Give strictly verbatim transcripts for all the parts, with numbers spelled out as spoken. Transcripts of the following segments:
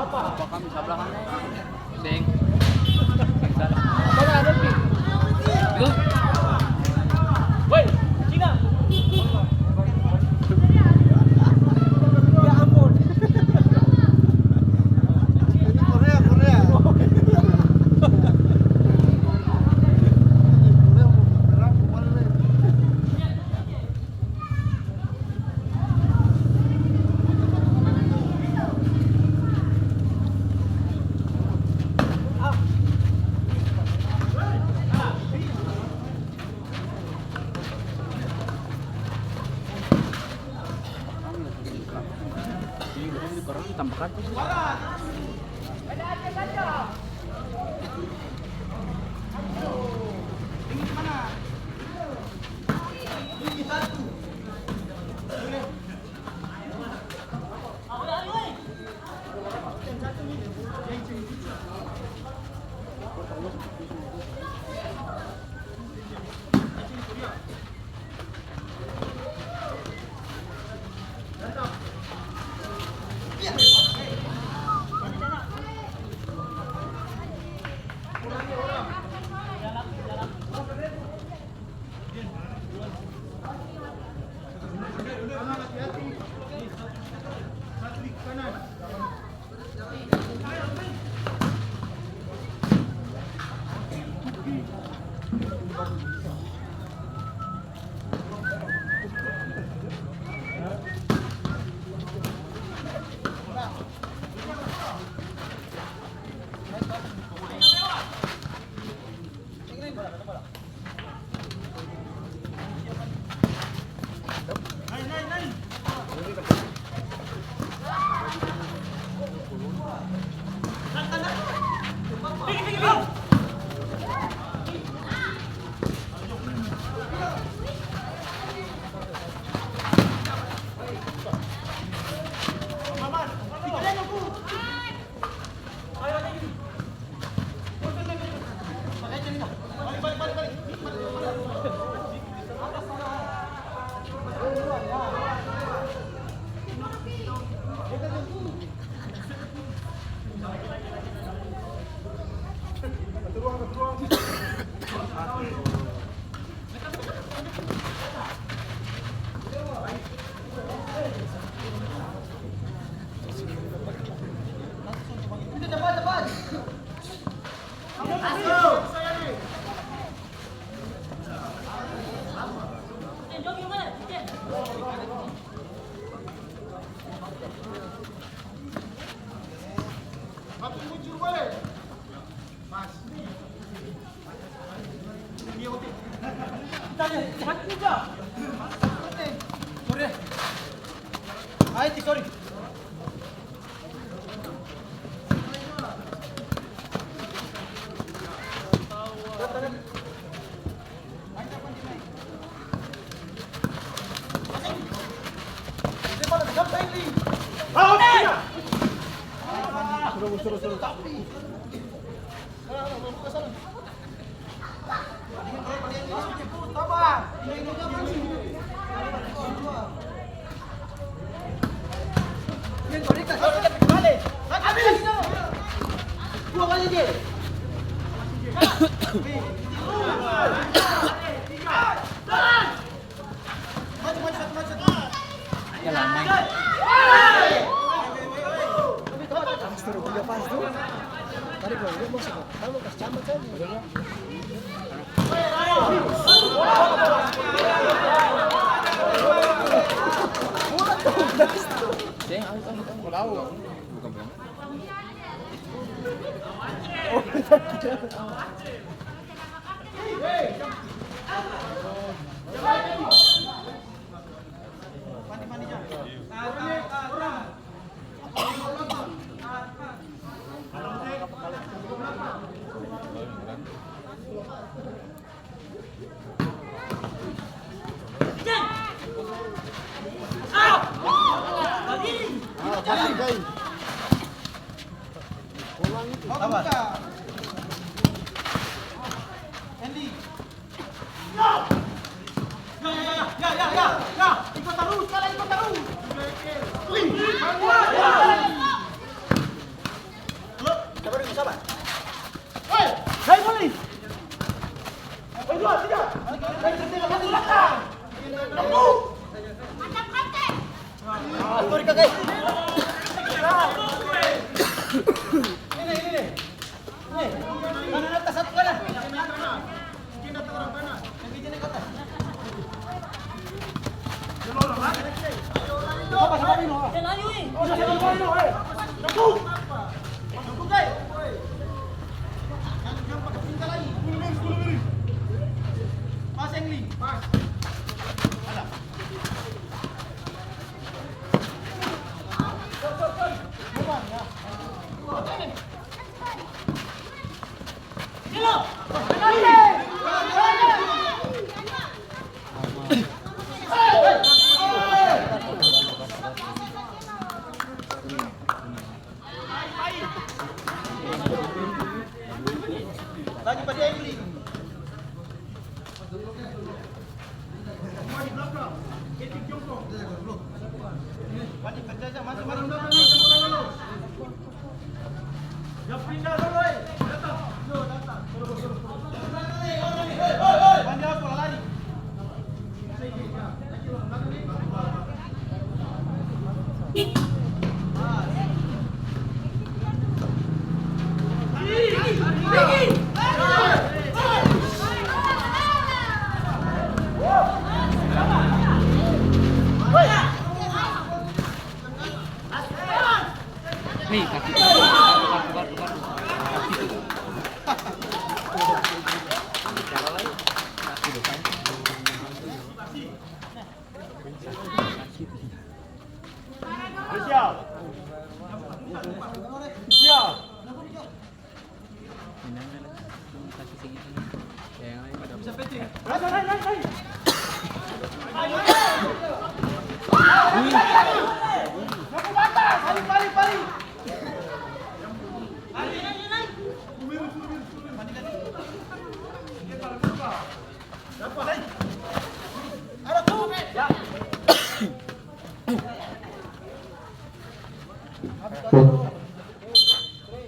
Apa kami sablahan, eh? Deng. Woi, Cina. Ya ampun. Ini Korea, Korea. Ini Korea mau berperang kemana, nih? Sorry. Ai, sorry.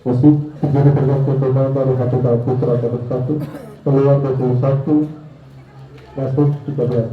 Wasit, terjadi pergantian pemain dari H P K Putra nomor satu, keluar dua puluh satu, masuk tiga belas.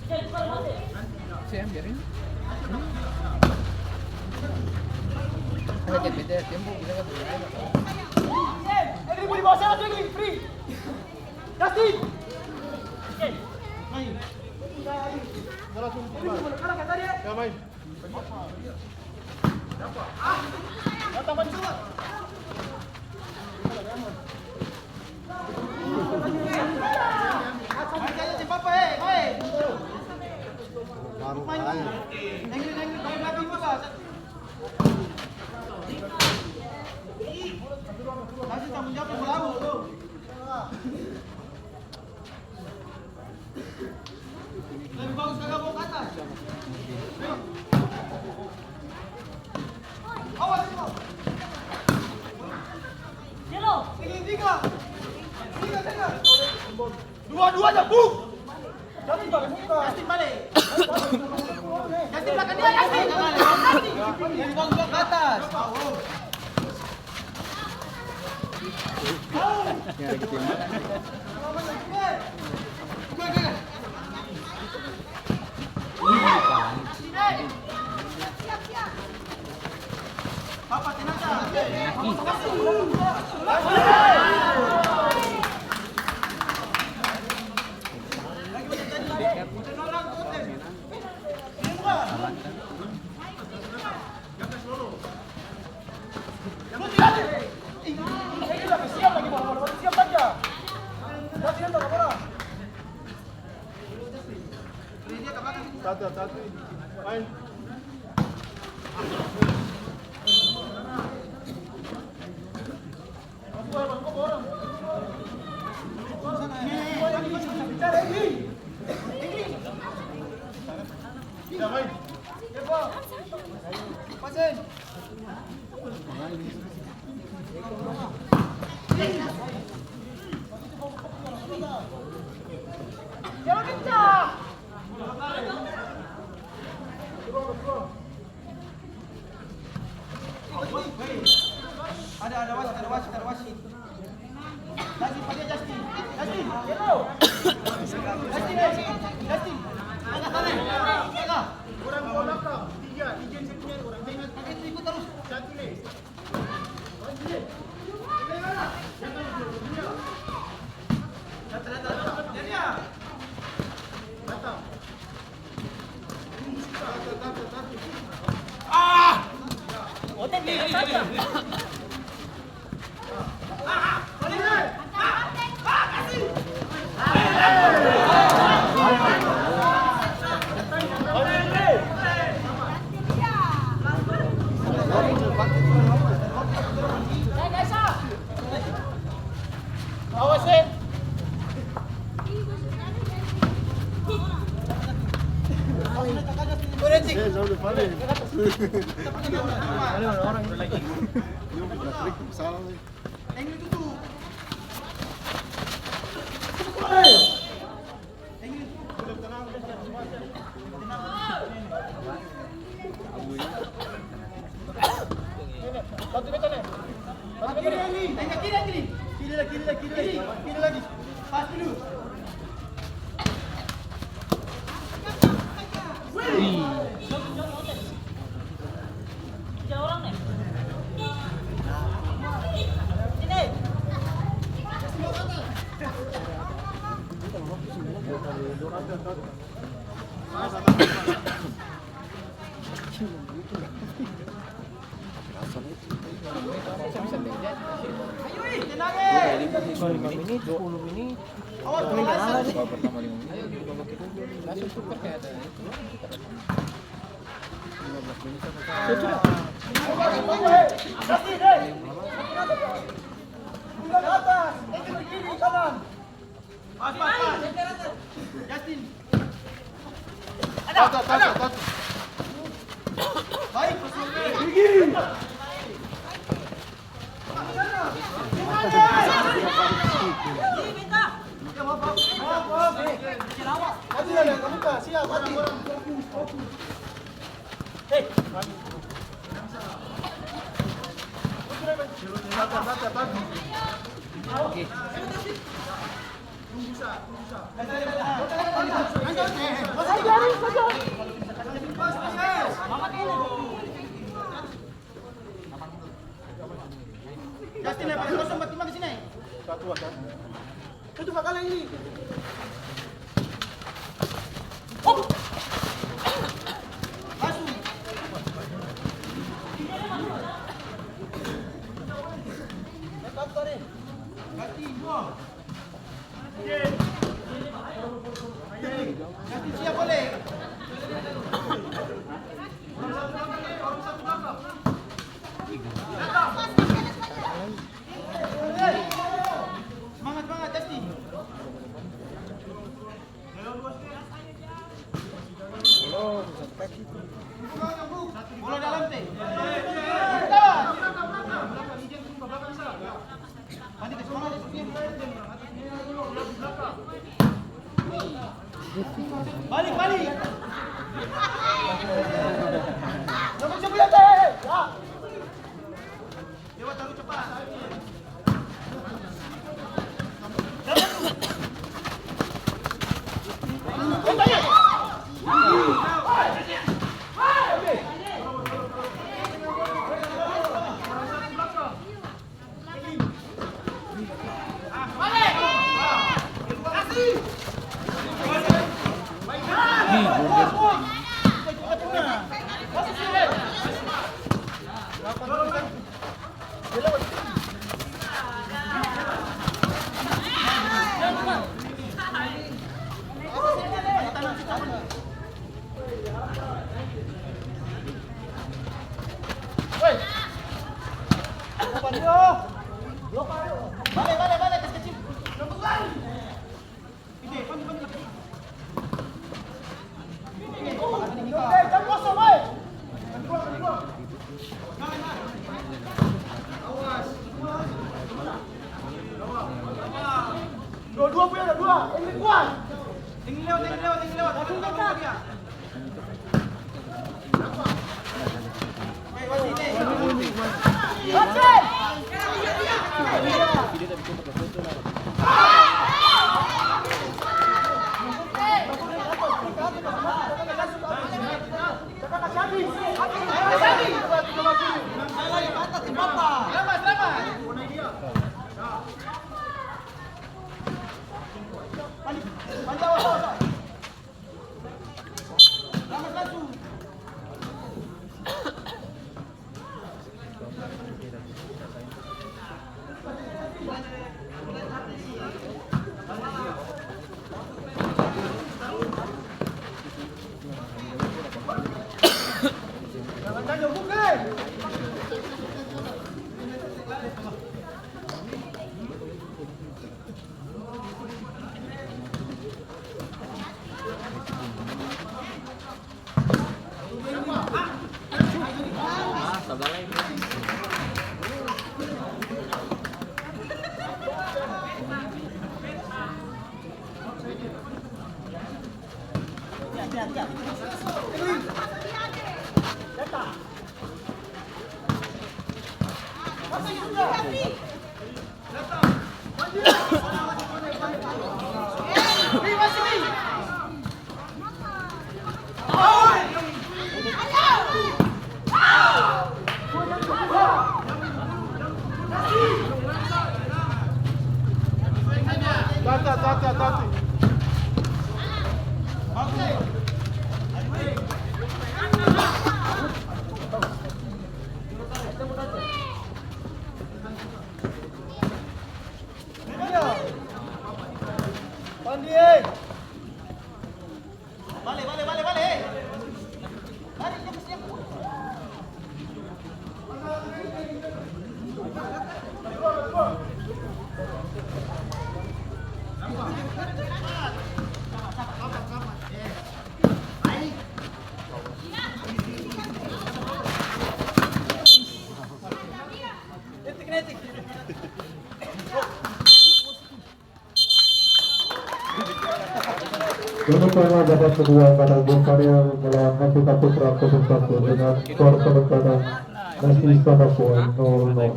Saya biarin. Ada beda tempo, kita kan. Egli, budi bawa sana, Egli, free. Justin. Main. Egli, boleh kalah kan tadi, ya? Ya, main. Kasih tanggung jawab yang berlaku. Lebih bagus kagak bawa ke atas. Awas, Eko. Ini tiga. Tiga, tiga. Dua-duanya, bu. Justin balik muka. Justin balik. Justin belakang dia, Justin. Lebih bagus bawa ke atas. Satu, satu. Main. Ada, ada wasit, ada wasit, ada wasit. Justin, pa dia, Justin. Justin, yellow. Justin, Justin, Justin. Tengah, tengah, tengah. Orang dua belakang. Tiga, tiga yang satunya orang. Tengah, tengah, itu ikut terus. Satu ni. Awas, eh. Eh, jauh depan, eh. Ada orang lagi. Salah, eh. Kiri, Anggi. Kiri, Anggi. Kiri lagi, kiri lagi, kiri lagi. Kiri lagi. Pas dulu. Wih. Lima menit, sepuluh menit. Justin, yang paling kosong, bertimbang di sini. Satu, satu. Itu bakal ini. Masuk. Ganti, dua. Balik, balik. Dua-dua punya ada dua. Ini kuat. Tinggi lewat, tinggi lewat, tinggi lewat. Langsung dekat. Pandi, eh. Bale, bale, bale, bale, eh. Lari, siap, siap. Etik, etik. Babak pertama, babak kedua, Padang Bung Karya melawan H P K Putra kosong satu dengan skor sementara masih sama poin nol nol.